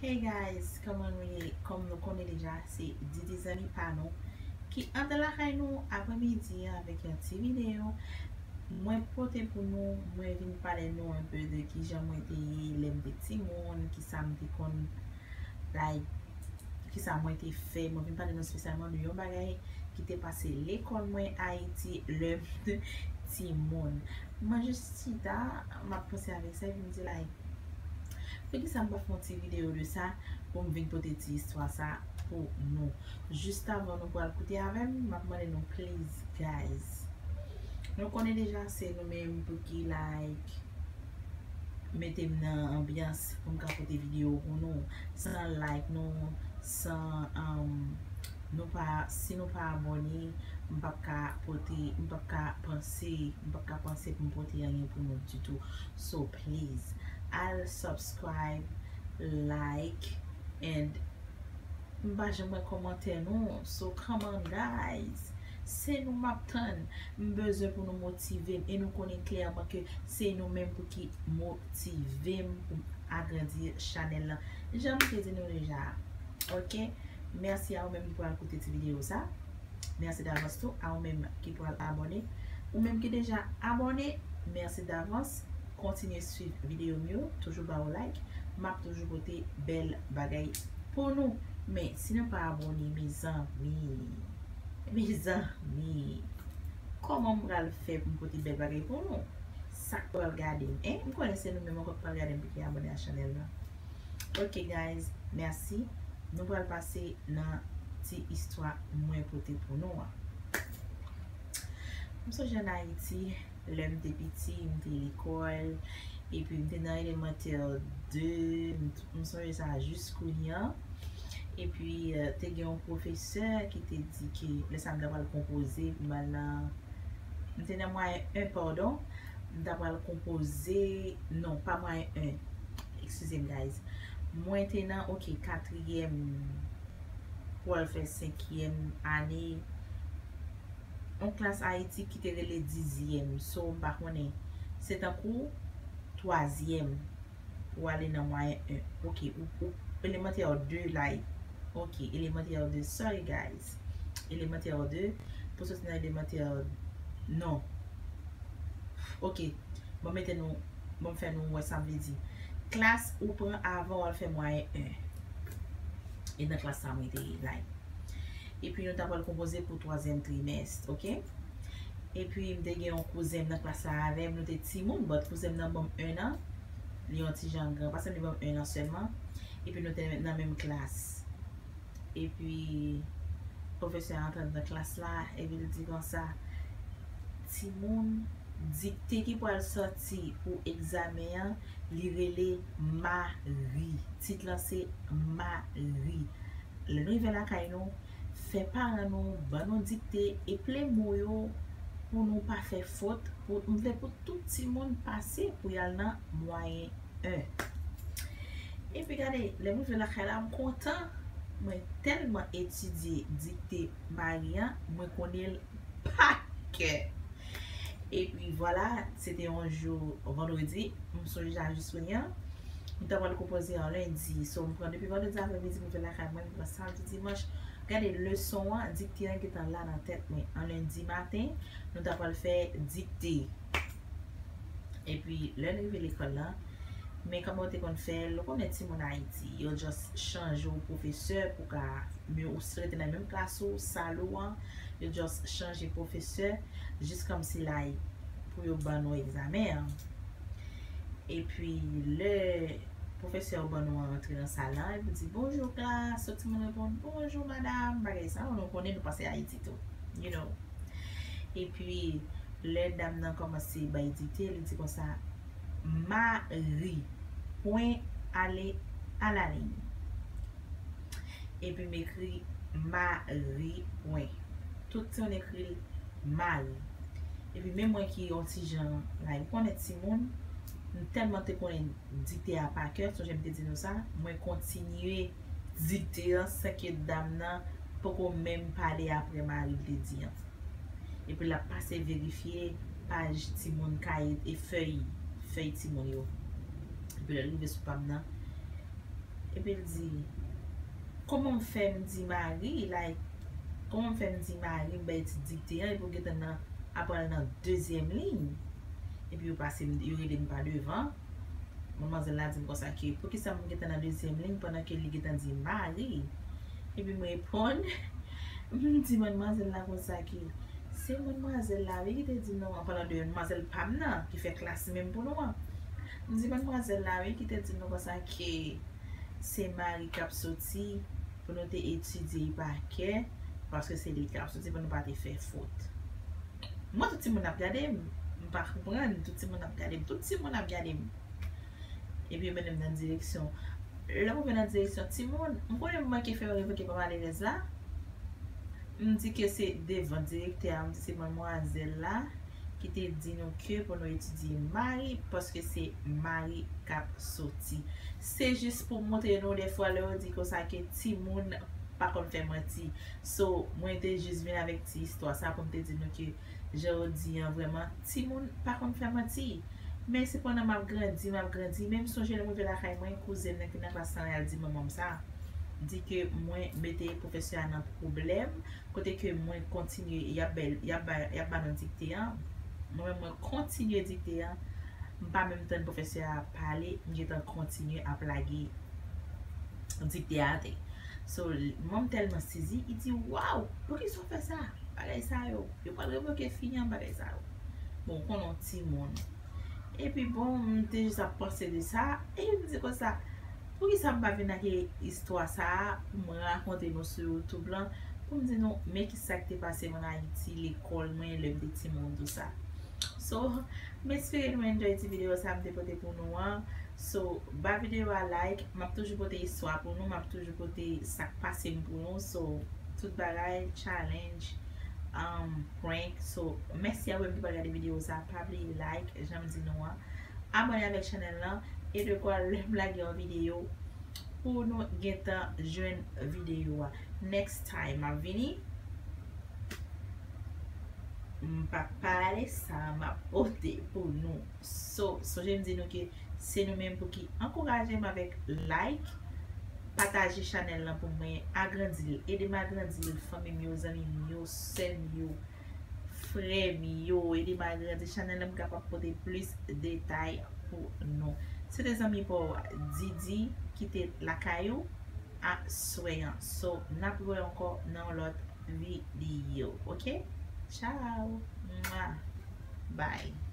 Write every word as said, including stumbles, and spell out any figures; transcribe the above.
Hey guys, kòman nou ye? Kòm nou konnen deja, se Didi zanmi pa nou ki antre lakay nou apremidi an avèk yon ti videyo. Mwen pote pou nou, mwen vin pale nou enpe de kijan mwen te ye lè m te timoun, kisa m te konn, like, kisa mwen te fè. Mwen vin pale nou espesyalman de yon bagay ki te pase lekòl mwen Ayiti lè m te timoun. Mwen jis chita, m ap panse avèk sa, epi m di, like, poukisa m pa fè yon ti videyo de sa pou m vin pote ti istwa sa pou nou? Jis avan nou pral koute avè m, m ap mande nou, please, guys. Nou konnen deja se nou menm pou ki, like, mete m nan anbyans pou m ka pote videyo pou nou. San like nou, san, um, nou pa, si nou pa abòne, m p ap ka pote, m p ap ka panse, m p ap ka panse pou m pote anyen pou nou ditou. So please, al subscribe, like, and m pa janm wè kòmantè nou. So come on guys, se nou m ap tann. M bezwen pou nou motive m, e nou konnen klèman ke se nou menm pou ki motive m pou m agrandi chanèl lan. Jan m te di nou deja, ok? Mèsi a ou menm ki pral koute ti videyo sa. Mèsi davans tou a ou menm ki pral abòne. Ou menm ki deja abòne, mèsi davans. Kontinye swiv videyo m yo, toujou ba yo like. M ap toujou pote bèl bagay pou nou. Men si nou pa abòne, mezanmi, mezanmi, kòman m pral fè pou m pote bèl bagay pou nou? Sa k pral gade m, en? M konnen se nou menm ankò k pral gade m pou ki abòne a chanèl lan. Ok guys, mèsi. Nou pral pase nan ti istwa mwen pote pou nou an. M sonje ann Ayiti, lè m te piti, m te lekòl, epi m te nan elemantè de, m, m sonje sa jis kounye a. Epi, euh, te gen yon pwofesè ki te di ke lè sa m ta pral konpoze pou m al nan, m te nan mwayen en, padon, m ta pral konpoze, non, pa mwayen en, eskize m, guys. Mwen te nan, ok, katriyèm pou al fè senkyèm ane, yon klas Ayiti ki te rele dizyèm. So, m pa konnen. Se tankou twazyèm pou ale nan mwayen en. Ok, ou, ou, elemantè de, like. Ok, elemantè de, sorry guys. Elemantè de, pou soti nan elemantè, non. Ok, bon, mete nou, bon, fè nou wè sa m vle di. Klas ou pran avan w al fè mwayen en. E nan klas sa mwen te ye, like. Epi nou ta pral konpoze pou twazyèm trimès, ok? Epi m te gen yon kouzen m nan klas la avè m, nou te timoun, but kouzen m nan ban m en an. Li yon ti jan gran, paske li ban m en an sèlman. Epi nou te nan menm klas. Epi pwofesè a antre nan klas la, epi l di konsa, timoun, dikte ki pral sòti pou egzamen an, li rele Mari. Tit lan se Mari. Lè nou rive lakay nou, fè paran nou ban nou dikte, eple mo yo pou nou pa fè fot. Pou, m vle pou tout timoun pase pou y al nan mwayen en. Epi gade, lè m rive lakay la, m kontan. Mwen tèlman etidye dikte Mari an, mwen konnen l pa kè. Epi vwala, se te yon jou vandredi, m sonje sa jis kounye a. M ta pral konpoze an lendi. So, m pran depi vandredi apremidi, m rive lakay mwen, m pran samdi, dimanch. Gade leson an, dikte an gentan la nan tèt mwen. An lendi maten, nou ta pral fè dikte. Epi, lè n rive lekòl la, men kòman yo te konn fè l, ou konnen timoun Ayiti, yo just chanje w pwofesè pou ka, men ou si rete nan menm klas ou, sal ou an, yo just chanje pwofesè, jis kòmsi, like, pou yo ban nou egzamen an. Epi, lè pwofesè yo ban nou an rantre nan sal la, epi di, "Bonjou, klas." Tout timoun reponn, "Bonjou, madam." Bagay sa, nou konnen nou pase Ayiti tou, you know. Epi, lè dam nan kòmanse bay dikte, li di konsa, "Mari, pwen, ale alaliny." Epi m ekri Mari, pwen. Tout timoun ekri l Mari. Epi menm mwen ki yon ti jan, like, ou konnen timoun, m tèlman te konnen dikte a pa kè, sonje m te di nou sa, mwen kontinye dikte an san ke dam nan poko menm pale apre Mari te di an. Epi l ap pase verifye paj timoun, kaye e fèy, fèy timoun yo. Epi lè l rive sou pa m nan, Epi l di, kòman m fè m di Mari, like, kòman m fè m di Mari, m bay ti dikte an, epi w gentan nan, apral nan dezyèm liy. Epi yo pase m, yo rele m pa devan. Manmwazèl la di m konsa ke, poukisa m gentan nan dezyèm liy pandan ke li gentan di Mari? Epi m reponn, m di manmwazèl la konsa ke, se manmwazèl la wi ki te di nou, an palan de manmwazèl pa m nan, ki fè klas menm pou nou an. M di manmwazèl la wi ki te di nou konsa ke se Mari k ap soti pou nou te etidye pa kè, paske se li k ap soti pou nou pa te fè fot. Mwen, tout timoun ap gade m, m pa konprann, tout timoun ap gade m, tout timoun ap gade m. Epi yo mennen m nan direksyon. Lè mwen vin nan direksyon timoun, m konnen m manke fè yo revoke pa malerèz la. M di ke se devan direktè a, m di se manmwazèl la ki te di nou ke pou nou etidye Mari, paske se Mari k ap soti. Se jis pou montre nou dèfwa lè yo di konsa ke timoun pa konn fè manti. So, mwen te jis vin avèk ti istwa sa pou m te di nou ke jan yo di an vrèman, timoun pa konn fè manti. Men sepandan m ap grandi, m ap grandi. Men m sonje lè m rive lakay mwen, kouzen nan ki nan klas lan, al di manman m sa. Di ke mwen mete pwofesè a nan pwoblèm, kote ke mwen kontinye, y ap bay, y ap bay, y ap ba nou dikte an. Mwen menm, mwen kontinye dikte an. M pa menm tann pwofesè a pale, m gentan kontinye ap lage dikte a atè. So, manman m tèlman sezi, li di, waw, poukisa w fè sa? Bagay sa yo, yo pral revoke fi an, bagay sa yo. Bon, w konnen w timoun. Epi bon, m te jis ap panse de sa, e m di konsa, poukisa m pa vin ak istwa sa a pou m rakonte nou sou YouTube lan, pou m di nou, men kisa k te pase m ann Ayiti, lekòl mwen, lè m te timoun, tou sa. So, m espere nou enjoy ti videyo sa a m te pote pou nou an. So, ba videyo a like, m ap toujou pote istwa pou nou, m ap toujou pote sa k pase m pou nou. So, tout bagay, challenge, um, prank. So, mèsi a ou menm ki pral gade videyo sa a. Pa bliye like, jan m di nou an. Abòne avèk chanèl lan. E dekwa lè m lage yon videyo pou nou gentan jwenn videyo a. Next time, m ap vini. M p ap pale sa m ap pote pou nou. So, sonje m di nou ke se nou menm pou ki ankouraje m avèk like, pataje chanèl lan pou mwen agrandi l. Ede m agrandi l, fanmi m yo, zanmi m yo, sè m yo, frè m yo. Ede m agrandi chanèl lan, m kapab pote plis detay pou nou. Se te zanmi pa w Didi ki te lakay ou aswè an. So, n ap wè ankò nan yon lòt videyo, oke? Ciao! Mwa! Bye!